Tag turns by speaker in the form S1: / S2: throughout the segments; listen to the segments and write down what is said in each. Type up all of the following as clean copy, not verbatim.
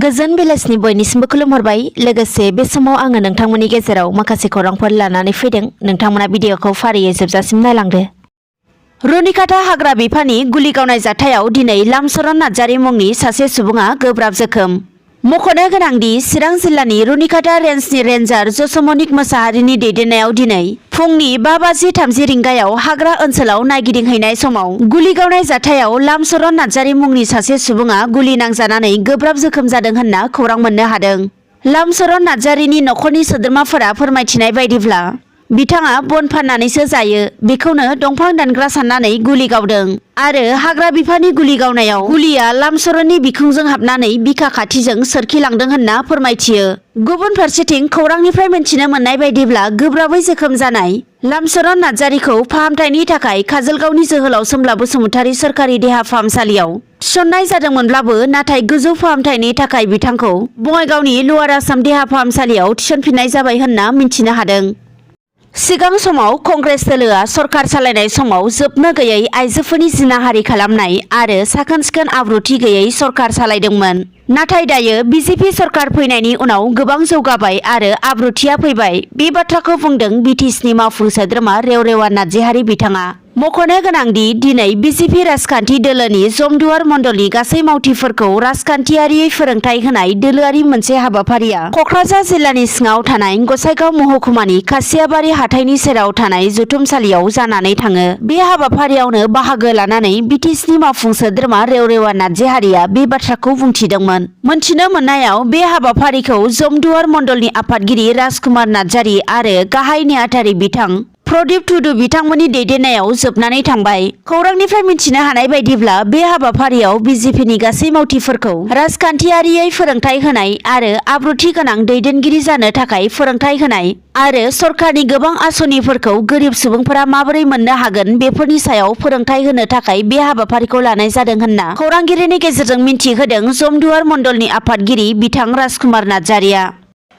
S1: गोजोन बेलासिनि बयनिसिमबो खुलुमहरबाय। लोगोसे बे समाव आङो नोंथांमोननि गेजेराव माखासे खौरांफोर लानानै फैदों। नोंथांमोना भिडिअखौ फारियै जोबजासिम नायलांदो। रुनिकाटा हाग्रा बिफाननि गुलि गावनाय जाथायाव दिनै लामसरन नार्जारी मुंनि सासे सुबुङा गोब्राब जोखोम। मख'नो गोनांदि चिरां जिल्लानि रुनिकाटा रेन्जनि रेन्जार जसमनिक मोसाहारिनि दैदेननायाव दिनै फुंनि 5:30 रिंगायाव हाग्रा ओनसोलाव नायगिदिंहैनाय समाव गुलि गावनाय जाथायाव लामसरन नार्जारी मुंनि सासे सुबुङा गुलि नांजानानै गोब्राब जोखोम जादों होनना खौरां मोननो हादों। लामसरन नार्जारीनि नखरनि सोद्रोमाफोरा फोरमायथिनाय बायदिब्ला बिथाङा बन फाननानैसो जायो, बेखौनो दंफां दानग्रा साननानै गुलि गावदों आरो हाग्रा बिफाननि गुलि गावनायाव गुलिया लामसरननि बिखुंजों हाबनानै बिखा खाथिजों सोरखिलांदों होनना फोरमायथियो। गुबुन फारसेथिं खौरांनिफ्राय मिन्थिनो मोननाय बायदिब्ला गोब्राबै जोखोम जानाय लामसरन नार्जारीखौ फाहामथायनि थाखाय काजलगावनि जोहोलाव सोमब्ला बसुमतारी सोरखारि देहा फाहामसालियाव थिसननाय जादोंमोनब्लाबो नाथाय गोजौ फाहामथायनि थाखाय बिथांखौ बङाइगावनि लवार आसाम देहा फाहामसालियाव थिसनफिननाय जाबाय होनना मिन्थिनो हादों। सिगां समाव कंग्रेस दोलोआ सरखार सालायनाय समाव जोबनो गैयै आइजोफोरनि जिनाहारि खालामनाय आरो साखोन-सिखोन आब्रुथि गैयै सरखार सालायदोंमोन। नाथाय दायो बिजेपि सरखार फैनायनि उनाव गोबां जौगाबाय आरो आब्रुथिया फैबाय। बे बाथ्राखौ बुंदों बिटिसिनि मावफुं सोद्रोमा रेवरेवा नार्जारी बिथाङा। मख'नो गोनांदि दिनै बिजेपि राजखान्थि दोलोनि जमदुवार मण्डलनि गासै मावथिफोरखौ राजखान्थियारियै फोरोंथाय होनाय दोलोआरि मोनसे हाबाफारिया क'क्राझार जिल्लानि सिङाव थानाय गसाइगाव महकुमानि खासियाबारि हाथाइनि सेराव थानाय जथुमसालियाव जानानै थाङो। बे हाबाफारियावनो बाहागो लानानै बिटिसिनि मावफुं सोद्रोमा रेवरेवा नार्जारीया बे बाथ्राखौ बुंथिदोंमोन। मोनथिनो मोननायाव बे हाबाफारिखौ जमदुवार मण्डलनि आफादगिरि राजकुमार नार्जारी आरो गाहाय नेहाथारि बिथां प्रदीप टुडु बिथांमोननि दैदेननायाव जोबनानै थांबाय। खौरांनिफ्राय मिन्थिनो हानाय बायदिब्ला बे हाबाफारियाव बिजेपिनि गासै मावथिफोरखौ राजखान्थियारियै फोरोंथाय होनाय आरो आब्रुथि गोनां दैदेनगिरि जानो थाखाय फोरोंथाय होनाय आरो सरकारनि गोबां आसनिफोरखौ गोरिब सुबुंफोरा माबोरै मोननो हागोन बेफोरनि सायाव फोरोंथाय होनो थाखाय बे हाबाफारिखौ लानाय जादों होनना खौरांगिरिनि गेजेरजों मिन्थिहोदों जमदुवार मण्डलनि आफादगिरि बिथां राजकुमार नार्जारीया।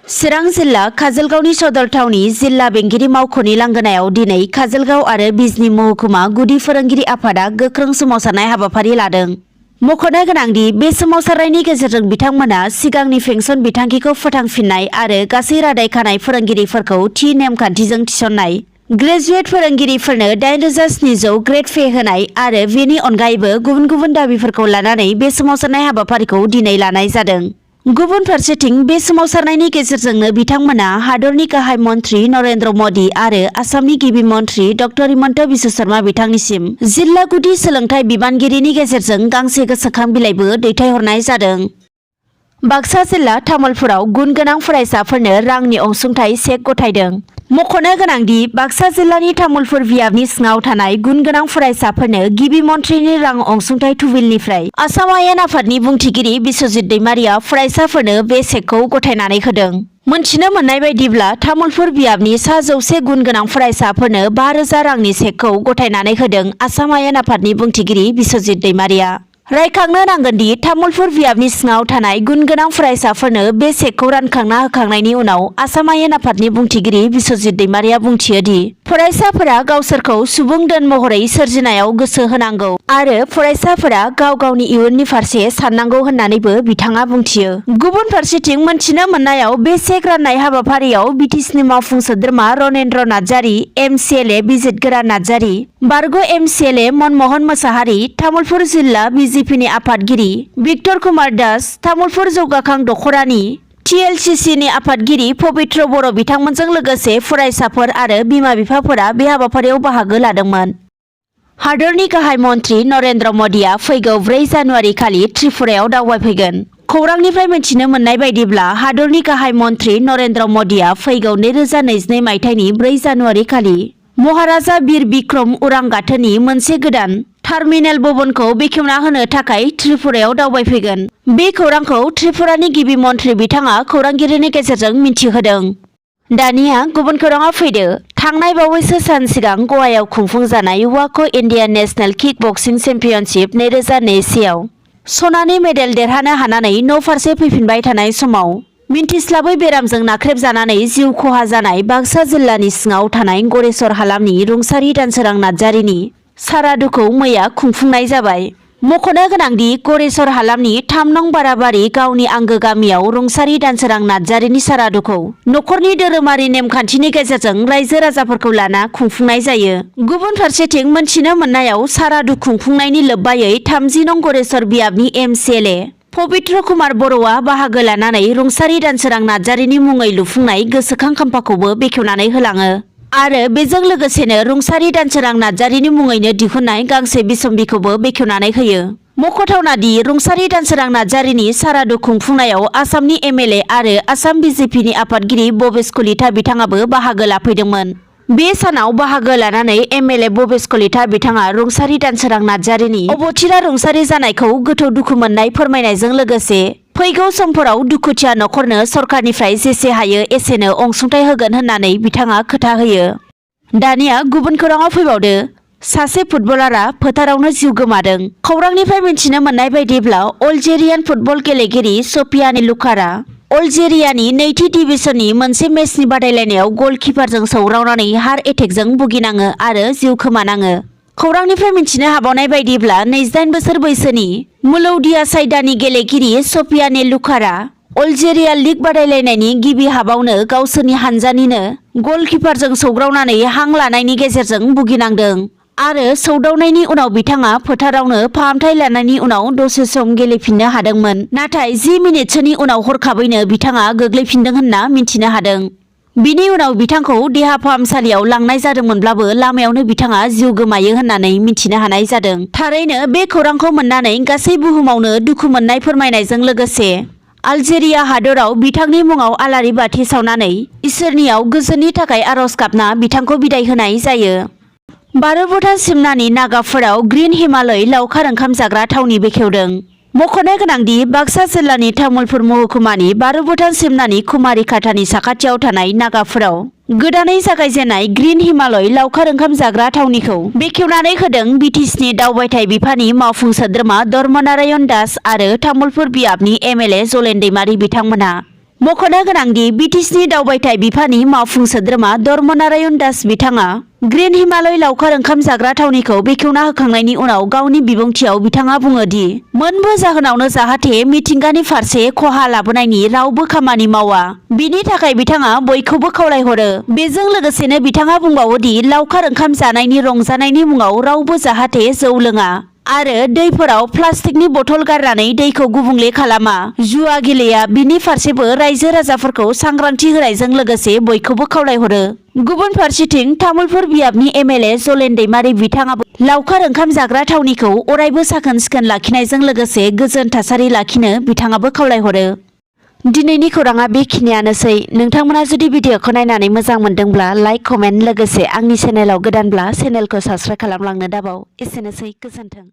S1: चिरां जिल्ला काजलगावनि सदर थावनि जिल्ला बेंगिरि मावख'नि लांगोनायाव दिनै काजलगाव आरो बिजनी महकुमा गुदि फोरोंगिरि आफादा गोख्रों सोमावसारनाय हाबाफारि लादों। मख'नो गोनांदि बे सोमावसारनायनि गेजेरजों बिथांमोना सिगांनि पेन्सन बिथांखिखौ फोथांफिननाय आरो गासै रादाय खानाय फोरोंगिरिफोरखौ थि नेमखान्थिजों थिसननाय, ग्रेजुवेट फोरोंगिरिफोरनो 8,700 ग्रेड पे होनाय आरो बेनि अनगायैबो गुबुन गुबुन दाबिफोरखौ लानानै बे सोमावसारनाय हाबाफारिखौ दिनै लानाय जादों। गुबुन फारसेथिं बे सोमावसारनायनि गेजेरजोंनो बिथांमोना हादरनि गाहाय मन्त्रि नरेन्द्र मदि आरो आसामनि गिबि मन्त्रि डक्टर हिमन्त बिश्व शर्मा बिथांनिसिम जिल्ला गुदि सोलोंथाइ बिबानगिरिनि गेजेरजों गांसे गोसोखां बिलाइबो दैथायहरनाय जादों। बाक्सा जिल्ला तामुलपुराव गुन गोनां फरायसाफोरनो रांनि अनसुंथाइ चेक गथायदों। मख'नो गोनांदि बाक्सा जिल्लानि तामुलपुर बियाबनि सिङाव थानाय गुन गोनां फरायसाफोरनो गिबि मन्थ्रिनि रां अनसुंथाइ थुबिलनिफ्राय आसाम आयेन आफादनि बुंथिगिरि बिश्वजित दैमारिया फरायसाफोरनो बे चेकखौ गथायनानै होदों। मोनथिनो मोननाय बायदिब्ला तामुलपुर बियाबनि सा 100 गुन गोनां फरायसाफोरनो 5,000 रांनि चेकखौ गथायनानै होदों आसाम आयेन आफादनि बुंथिगिरि बिश्वजित दैमारिया। रायखांनो नांगोनदि तामुलपुर बियाबनि सिङाव थानाय गुन गोनां फरायसाफोरनो बे चेकखौ रानखांना होखांनायनि उनाव आसाम आयेन आफादनि बुंथिगिरि बिश्वजित दैमारिया बुंथियोदि फरायसाफोरा गावसोरखौ सुबुं धोन महरै सोरजिनायाव गोसो होनांगौ आरो फरायसाफोरा गाव गावनि इयुननि फारसे साननांगौ होननानैबो बिथाङा बुंथियो। गुबुन फारसेथिं मोनथिनो मोननायाव बे चेक राननाय हाबाफारियाव बिटिसिनि मावफुं सोद्रोमा रनेन्द्र नार्जारी, एमसिएलए बिजितगोरा नार्जारी, बारग' एमसिएलए मनमहन मोसाहारि, तामुलपुर जिल्ला बिजेपिनि आफादगिरि भिक्टर कुमार दास, तामुलपुर जौगाखां दख'रानि टिएलसिसिनि आफादगिरि पबित्र बर' बिथांमोनजों लोगोसे फरायसाफोर आरो बिमा-बिफाफोरा बे हाबाफारियाव बाहागो लादोंमोन। हादरनि गाहाय मन्त्रि नरेन्द्र मदिया फैगौ 4 जानुवारि खालि त्रिपुरायाव दावबायफैगोन। खौरांनिफ्राय मिन्थिनो मोननाय बायदिब्ला हादरनि गाहाय मन्त्रि नरेन्द्र मदिया फैगौ 2022 मायथाइनि 4 जानुवारि खालि महाराजा बीर बिक्रम उरां गाथोननि मोनसे गोदान टार्मिनेल भवनखौ बेखेवना होनो थाखाय त्रिपुरायाव दावबायफैगोन। बे खौरांखौ त्रिपुरानि गिबि मन्त्रि बिथाङा खौरांगिरिनि गेजेरजों मिन्थिहोदों। दानिया गुबुन खौराङाव फैदो। थांनाय बावैसो सान सिगां गवायाव खुंफुंजानाय वाक' इन्डिया नेशनेल किक बक्सिं चेम्पियनशिप 2024 आव सनानि मेडेल देरहानो हानानै न' फारसे फैफिनबाय थानाय समाव मिन्थिस्लाबै बेरामजों नाख्रेबजानानै जिउ खहा जानाय बाक्सा जिल्लानि सिङाव थानाय गरेस्वर हालामनि रुंसारि दानसोरां नार्जारीनि सारादुखौ मैया खुंफुंनाय जाबाय। मख'नो गोनांदि गरेस्वर हालामनि 3 नं बाराबारि गावनि आंगो गामियाव रुंसारि दानसोरां नार्जारिनि सारादुखौ नखरनि धोरोमारि नेमखान्थिनि गेजेरजों रायजो राजाफोरखौ लाना खुंफुंनाय जायो। गुबुन फारसेथिं मोनथिनो मोननायाव सारादु खुंफुंनायनि लोब्बायै 30 नं गरेस्वर बियाबनि एमसिएलए पबित्र कुमार बर'आ बाहागो लानानै रुंसारि दानसोरां नार्जारिनि मुङै लुफुंनाय गोसोखां खाम्फाखौबो बेखेवनानै होलाङो आरो बेजों लोगोसेनो रुंसारि दानसोरां नार्जारिनि मुङैनो दिहुननाय गांसे बिसम्बिखौबो बेखेवनानै होयो। मख'थावनादि रुंसारि दानसोरां नार्जारिनि सारादु खुंफुंनायाव आसामनि एमएलए आरो आसाम बिजेपिनि आफादगिरि भबेश कलिता बिथाङाबो बाहागो लाफैदोंमोन। बे सानाव बाहागो लानानै एमएलए भबेश कलिता बिथाङा रुंसारि दानसोरां नार्जारिनि अबथिरा रुंसारि जानायखौ गोथौ दुखु मोननाय फोरमायनायजों लोगोसे फैगौ समफोराव दुखुथिया नखरनो सरकारनिफ्राय जेसे हायो एसेनो अनसुंथाइ होगोन होननानै बिथाङा खोथा होयो। दानिया गुबुन खौराङाव फैबावदो। सासे फुटबलारआ फोथारावनो जिउ गोमादों। खौरांनिफ्राय मिथिनो मोननाय बायदिब्ला अल्जेरियान फुटबल गेलेगिरि सफियानी लुकारा अल्जेरियानि नैथि डिभिजननि मोनसे मेचनि बादायलायनायाव गलकिपारजों सौग्रावनानै हार्ट एटेकजों भुगिनाङो आरो जिउ खोमानाङो। खौरांनिफ्राय मिथिनो हाबावनाय बायदिब्ला 28 बोसोर बैसोनि मुलौदिया साइदानि गेलेगिरि सफियानी लुकारा अल्जेरिया लीग बादायलायनायनि गिबि हाबावनो गावसोरनि हानजानिनो गलकिपारजों सौग्रावनानै हां लानायनि गेजेरजों भुगिनांदों आरो सौदावनायनि उनाव बिथाङा फोथारावनो फाहामथाय लानायनि उनाव दसे सम गेलेफिननो हादोंमोन। नाथाय 10 मिनिटसोनि उनाव हरखाबैनो बिथाङा गोग्लैफिनदों होनना मिथिनो हादों। बिनि उनाव बिथांखौ देहा फाहामसालियाव लांनाय जादोंमोनब्लाबो लामायावनो बिथाङा जिउ गोमायो होननानै मिथिनो हानाय जादों। थारैनो बे खौरांखौ मोननानै गासै बुहुमावनो दुखु मोननाय फोरमायनायजों लोगोसे आलजेरिया हादराव बिथांनि मुङाव आलारि बाथि सावनानै इसोरनियाव गोजोननि थाखाय आरज गाबना बिथांखौ बिदाय होनाय जायो। बारभुटान सिमनानि नागाफोराव ग्रीन हिमालय लावखार ओंखाम जाग्रा थावनि बेखेवदों। मख'नो गोनांदि बाक्सा जिल्लानि तामुलपुर महकुमानि बारभुटान सिमनानि कुमारी खाटानि साखाथियाव थानाय नागाफोराव गोदानै जागायजेननाय ग्रीन हिमालय लावखार ओंखाम जाग्रा थावनिखौ बेखेवनानै होदों बिटिसिनि दावबायथाय बिफाननि मावफुं सोद्रोमा धर्मनारायण दास आरो तामुलपुर बियाबनि एमएलए जलेन दैमारी बिथांमोनहा। मख'नो गोनांदि बिटिसिनि दावबायथाय बिफाननि मावफुं सोद्रोमा धर्मनारायण दास बिथाङा ग्रीन हिमालय लावखार ओंखाम जाग्रा थावनिखौ बेखेवना होखांनायनि उनाव गावनि बिबुंथियाव बिथाङा बुङो दि मोनबो जाहोनावनो जाहाथे मिथिंगानि फारसे खहा लाबोनायनि रावबो खामानि मावा बिनि थाखाय बिथाङा बयखौबो खावलायहरो। बेजों लोगोसेनो बिथाङा बुंबावो दि लावखार ओंखाम जानायनि रंजानायनि मुङाव रावबो जाहाथे जौ लोङा आरो दैफोराव प्लास्टिकनि बथल गारनानै दैखौ गुबुंले खालामा, जुवा गेलेया बिनि फारसेबो रायजो राजाफोरखौ सांग्रांथि होनायजों लोगोसे बयखौबो खावलायहरो। गुबुन फारसेथिं तामुलपुर बियाबनि एमएलए जलेन दैमारी बिथाङाबो लावखार ओंखाम जाग्रा थावनिखौ अरायबो साखोन सिखोन लाखिनायजों लोगोसे गोजोन थासारि लाखिनो बिथाङाबो खावलायहरो। दिनैनि खौराङा बेखिनियानोसै। नोंथांमोना जुदि भिडिअखौ नायनानै मोजां मोनदोंब्ला लाइक कमेन्ट लोगोसे आंनि चेनेलाव गोदानब्ला चेनेलखौ साबस्क्राइब खालामलांनो दाबाव। एसेनोसै, गोजोन्थों।